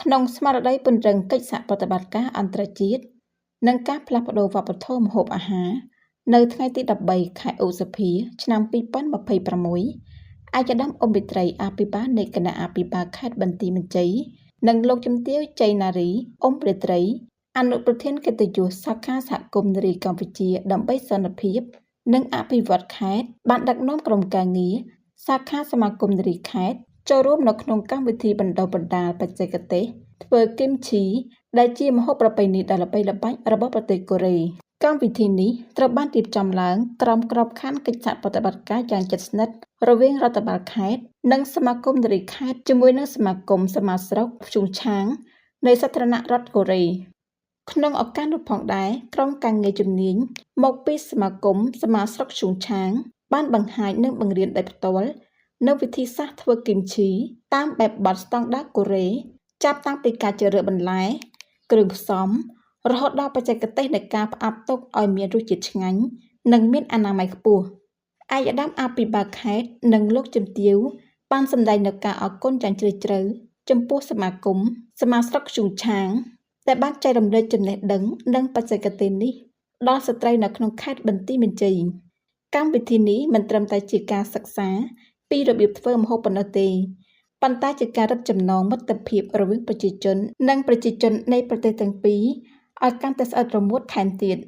ក្នុងស្មារតីពង្រឹងកិច្ចសហប្រតិបត្តិការអន្តរជាតិ និងការផ្លាស់ប្តូរវប្បធម៌ម្ហូបអាហារ នៅថ្ងៃទី13 ខែឧសភា ឆ្នាំ2026 ឯកឧត្តមអ៊ុំវិត្រី អភិបាលនៃគណៈអភិបាលខេត្តបន្ទាយមានជ័យ និងលោកជំទាវជ័យណារី អ៊ុំរាត្រី អនុប្រធានកិត្តិយសសាខាសហគមន៍នារីកម្ពុជាដើម្បីសន្តិភាព និងអភិវឌ្ឍន៍ខេត្ត បានដឹកនាំក្រុមការងារសាខាសមាគមនារីខេត្តចូលរួមនៅក្នុងកម្មវិធីបណ្ដុះបណ្ដាលបច្ចេកទេសធ្វើគីមឈី ដែលជាម្ហូបប្រពៃណីដ៏ល្បីល្បាញរបស់ប្រទេសកូរ៉េ។ កម្មវិធីនេះត្រូវបានរៀបចំឡើងក្រោមក្របខ័ណ្ឌកិច្ចសហប្រតិបត្តិការយ៉ាងជិតស្និទ្ធរវាងរដ្ឋបាលខេត្ត និងសមាគមនារីខេត្ត ជាមួយនឹងសមាគមសមាស្រុកភ្យុងឆាង នៃសាធារណរដ្ឋកូរ៉េ។ ក្នុងឱកាសនោះផងដែរ ក្រុមការងារជំនាញមកពីសមាគមសមាស្រុកភ្យុងឆាង បានបង្ហាញនិងបង្រៀនដោយផ្ទាល់នូវវិធីសាស្ត្រធ្វើគីមឈីតាមបែបបទស្តង់ដារកូរ៉េ ចាប់តាំងពីការជ្រើសរើសបន្លែ គ្រឿងផ្សំ រហូតដល់បច្ចេកទេសនៃការផ្អាប់ទុកឲ្យមានរសជាតិឆ្ងាញ់ និងមានអនាម័យខ្ពស់។ ឯកឧត្តមអភិបាលខេត្ត និងលោកជំទាវបានសម្ដែងនូវការអរគុណយ៉ាងជ្រាលជ្រៅចំពោះសមាគមសមាស្រុកភ្យុងឆាង ដែលបានចែករំលែកចំណេះដឹងនិងបច្ចេកទេសនេះដល់ស្ត្រីនៅក្នុងខេត្តបន្ទាយមានជ័យ។ កម្មវិធីនេះមិនត្រឹមតែជាការសិក្សាពីរបៀបធ្វើម្ហូបប៉ុណ្ណោះទេ ប៉ុន្តែជាការរឹតចំណងមិត្តភាពរវាងប្រជាជន និងប្រជាជននៃប្រទេសទាំងពីរឲ្យកាន់តែស្អិតរមួតថែមទៀត។